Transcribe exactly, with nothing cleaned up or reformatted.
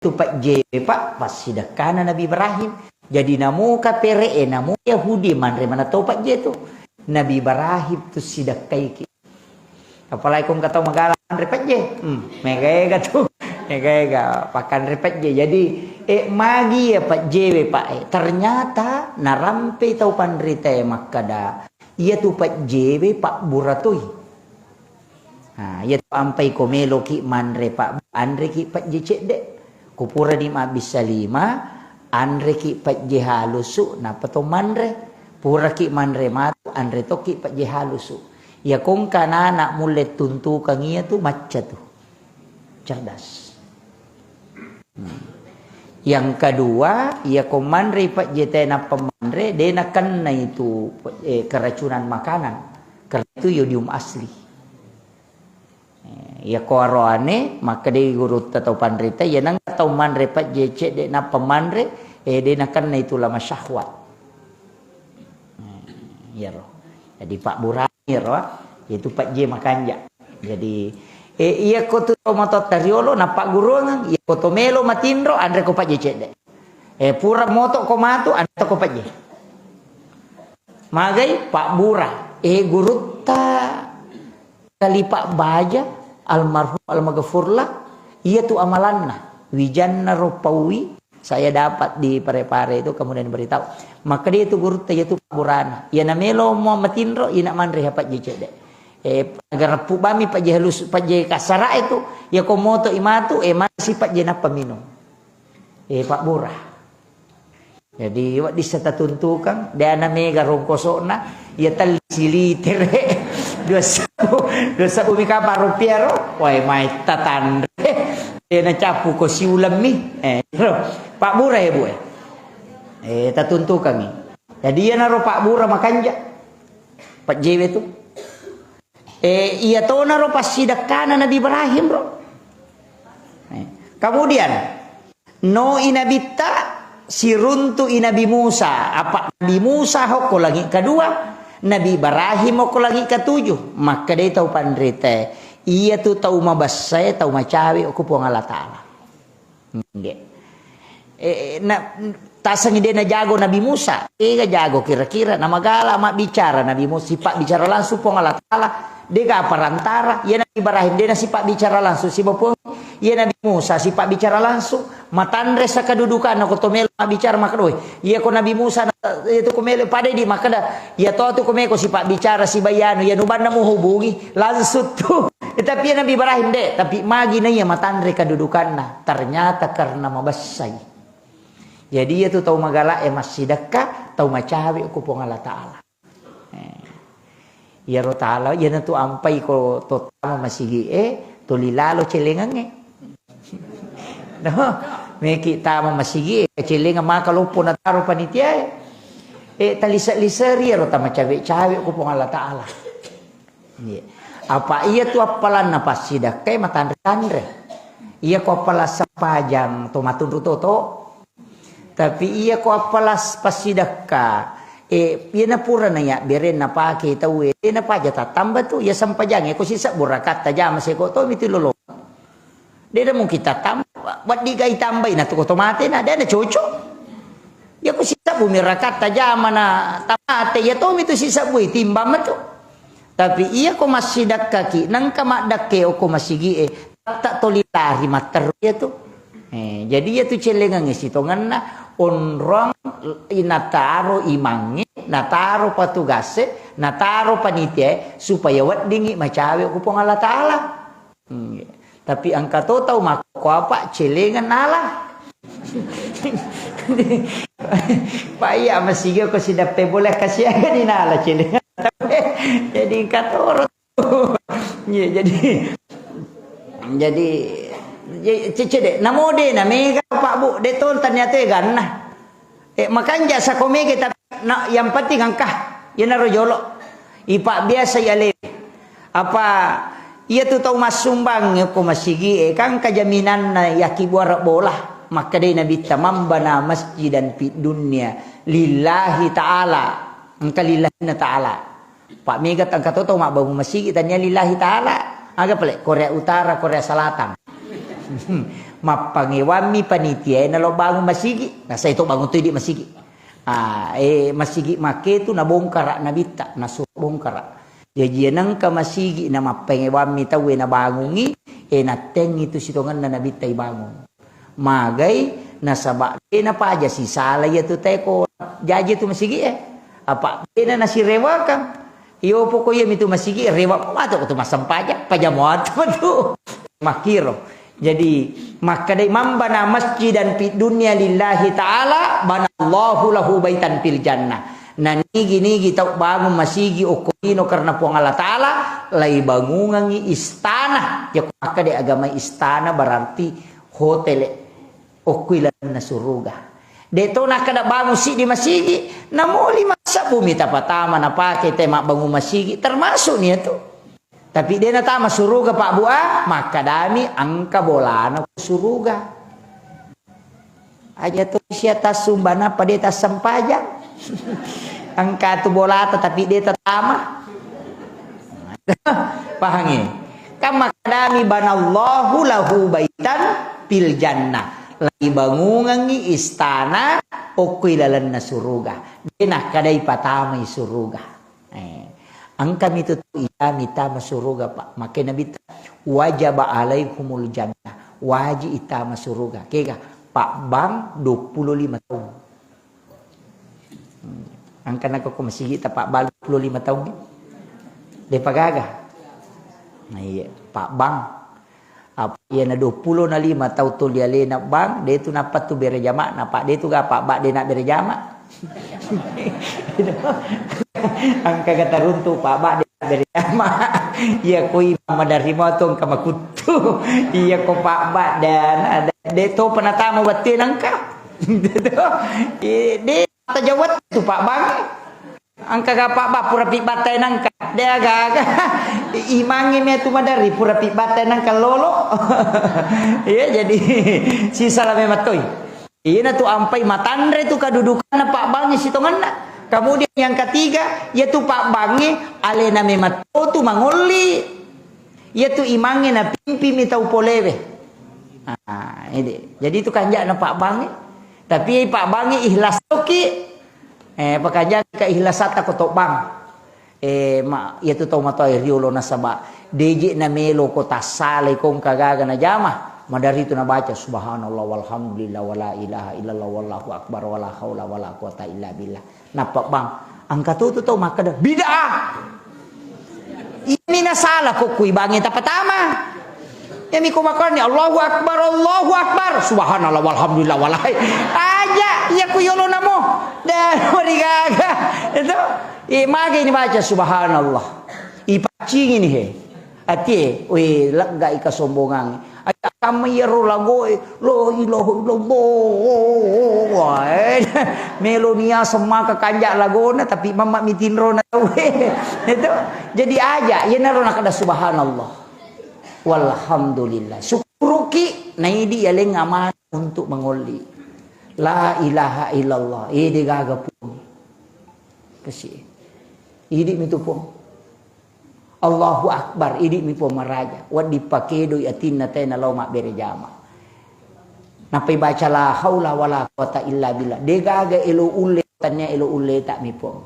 tu pajjewe, Pak, passidekkana Nabi Ibrahim. Jadi, namo kapere'e, namo Yahudi manre maneng to pajje tu. Nabi Ibrahim tu sidekkaiki. Apalagi ko engka tau magala anre pejje. Hmm, mega-ega tu. Mega-ega pakanre pejje. Jadi, eh, magi ya pejjewe, Pak, eh. Ternyata narampei tau panrita e makkada, iya tu pejjewe pabbura toi. Nah, iya tu ampai ko meloki manre, Pak, anreki pejje cedde. Ko purani mabbissa lima, anreki pejje halusu, nappa to manre. Puraki manre matu, anre tokki pejje halusu. Iya ko engka anak mulle tuntukang iya tu macca tu. Cerdas. Hmm. Yang kedua, iya ko manre pejje te nappa manre, de nakenna itu, eh, keracunan makanan. Karena itu yodium asli. Eh, iya ko aroane, makkedai gurutta tau panrita, iya nengka tau manre pejje cedde nappa manre, eh, de nakenna itu lama syahwat. Eh, iyaro. Jadi pabburani iyaro, ah. Itu pejje makanja. Jadi, eh, iya ko tu tau matotta riolo, nappagguruangeng, iya ko to melo matinro, anre ko pejje cedde. Eh, pura moto ko matu, anre to ko pejje. Magai pabbura. Eh, gurutta Kalipa Baja, almarhum almaghfurlah, iya tu amalanna. Wijanna ro paui, saya dapat di Parepare itu, kemudian beritahu. Maka dia tu gurutta, iya tu pabburana. Iya na melo mo matinro, iya na manre ha pejje cedde. Eh, agar pu bami pejje halus, pejje kasara itu, iya ko moto imatu, eh, masi pejje nappa minum. Eh, pabbura. Jadi, wedding sa tatuntukang, de ana mega rongkoso'na, iya telli silitere, dua sebbu, dua sebbu mi kapang rupiah ro, wae mai tatanre, de nacappu ko siuleng mi, eh, ro, pabbura ya, Bu, eh. Eh, tatuntukangi. Jadi, iyanaro pabbura makanja, pejjewe tu. Eh, iya tonaro passidekkana Nabi Ibrahim ro. Eh, kemudian, no i nabitta, siruntu i Nabi Musa. Apa Nabi Musa hokko langit kedua, Nabi Ibrahim hokko langit ketujuh. Makkedai tau panritae, iya tu tau mabessae, tau macawe okko Puang Allah Ta'ala. Nggih. Eh, na, tasengi de najago Nabi Musa. Ega jago kira-kira, namagala mabbicara Nabi Musa, sipabbicara langsung Puang Allah Ta'ala. Dega perantara, iya Nabi Ibrahim, de nasipabbicara langsung siba Puang. Iya Nabi Musa, sipabbicara langsung. Matanre sa kedudukanna ko to melo mabbicara maka doe. Iya ko Nabi Musa, na, iya tu ko melo pada di makkeda, iya to tu ko meko sipabbicara siba iyanu, iya nubanna muhubungi, langsung tu. Eh, tapi iya Nabi Ibrahim de, tapi magi na iya matanre kedudukanna. Ternyata karena mabessai. Jadi, iya tu tau magala e massidekka, tau macawe ko Puang Allah Ta'ala. Eh. Iyaro Ta'ala, iyana tu ampai ko to tama masigi e, toli lalo celengangnge. No? Meki tama masigi e, celengang maka loppo nataro panitia e. Eh, talise-liseri iyaro tama cawe-cawe ko Puang Allah Ta'ala. Iya. Apa iya tu appalanna passidakkai matanre-tanre. Iya ko appala sempajang to matunru toto. Tapi iya ko appala s-, passidakka, eh, iya na pura na iya bere napake tau e, eh, napaja tattamba tu, iya sempajang e ko sisebbu rakatta jama seko to mi tu lolo. De na mungkin tattamba, waddi gai tambai na tu ko to mate na, de na cocok. Iya ko sisebbu mi rakatta jama na tamate, iya to mi tu sisebbu e timbang metu. Tapi iya ko massidakkaki, nengka maddakke okko masigi e, tatta toli lari matteru iya tu. Eh, jadi iya tu celengangnge sitongenna onrong nataro imangnge, nataro patugasse, nataro panitia e, supaya weddingngi macawe ko Puang Allah Ta'ala. Hmm. Tapi engka to tau makkokko apa celengan nala. Pak iya masigi ko sidappe bola kasiaga di nala celengan. Jadi engka toro. Iya, jadi, jadi, jadi, cece de, namo de na mega Pak Bu, de to tania tu ganna. Eh, makanja sako mega tapi na, yang penting engka, iyanaro jolo. Ipa biasa ya le. Apa iya tu tau massumbang ko masigi e, kan engka jaminanna yakibuara bola. Makkedai Nabitta, "Man bana masjidan fid dunya lillahi ta'ala." Engka lillahina ta'ala. Pak mega tangka toto mabbangun masigi tania lillahi ta'ala. Aga pale Korea Utara, Korea Selatan. Mappangewammi panitia e nalo bangun masigi, nasai to bangun to idi masigi. Ah, eh, masigi makke tu nabongkara nabitta, nasuro bongkara. Jaji nengka masigi na mappangewammi tauwe nabangungi, eh, nattengi tu sitongenna nabitta ibangun. Magai nasaba de napaja sisala iya tu teko jaji tu masigi e. Apa de na nasirewakang. Iyo poko iya mitu masigi rewa matu tu massempajang, pajamo atu tu. Makkiro. Jadi, makkedai, "Man bana masjidan fid dunya lillahi ta'ala, banallahu lahu baitan fil jannah." Na nigi-nigi tau bangun masigi okko lino karena Puang Allah Ta'ala, laibangungengngi istana. Yako makkeda agama istana berarti hotel okko ilalenna suruga. De to nakkeda bangun siddi masigi, namoli massabbu mita patama napake te mabbangun masigi, termasuk ni tu. Tapi de natama suruga Pak Bu, ah, makkadami engka bolana ku suruga. Aja to sia tassumbana pada tassempajang. Engka tu bolata tapi de tatama. Pahangi? Kan makkadami banallahu lahu baitan fil jannah. Laibangungengngi istana okko ilalenna suruga. De nakkadai patamai suruga. Eh, engka mitu tu iya mitama suruga, Pak. Makke Nabitta, "Wajaba alaikumul jannah." Waji itama suruga. Kega? Pabbang dua puluh lima taung. Hmm. Engka nako ko masigi ta pabbang dua puluh lima taung. Depa gaga. Nah, iya, pabbang. Apa iyana dua puluh na lima tau tuli alena bang, de tu nappa tu bere jama, napa de tu gapa bak de na bere jama. Engka ga taruntu pak bak de na bere jama. Iya ko imam madarri mo tu engka makuttu. Iya ko pak bak dan ada de to penatamu batte nangka. De to. Eh, de tajawat tu pak bang. Engka ga pabbang pura pibbatta e nangka. De aga-aga. Imangnge me tu maderri pura pibbatta e nangka lolo. Iya, jadi sisala memang toi. Iyana tu ampai matanre tu kadudukanna pabbangnge sitongenna. Kemudian yang ketiga, iya tu pabbangnge alena memang to tu mangolli. Iya tu imangnge napimpimi tau polewe. Ah, ini. Jadi itu kanja'na pabbangnge. Tapi pabbangnge ikhlas toki. Eh, pakanja keikhlasatta ko tobbang. Eh, ma, iya tu tau matoa riolo nasaba deje na melo ko tassalai ko engka gaga najama. Madari tu nabaca subhanallah walhamdulillah wala ilaha illallah wallahu akbar wala haula wala quwata illa billah. Nappa bang, engka tu tu tau makkeda bid'ah. Ini nasala ko kui bangi tapatama. Iyami ko makkoni, "Allahu Akbar, Allahu Akbar, Subhanallah, walhamdulillah, walai." Aja, iya ku yolo namo. Dan marigaga. Itu, eh, mage ini baca Subhanallah. Ipaccing ini he. Atie, we, lega ika sombongang. Aja kami yero lagoe, la ilaha illallah. Wah, eh, melo nia semaka kanja lagona, tapi mamma mitinro na tau. Itu, jadi aja, iya naro nakada subhanallah. Walhamdulillah. Syukuruki, naidi yaleng amanah untuk mengolli. La ilaha illallah. Ede gaga pun. Kasi. Idi mitu pun. Allahu Akbar. Idi mi pun maraja. Waddi pakedoi atinna tena lao mabbere jama. Nappai baca la haula wala quwata illa billah. De gaga elo ulle, tania elo ulle tak mi pun.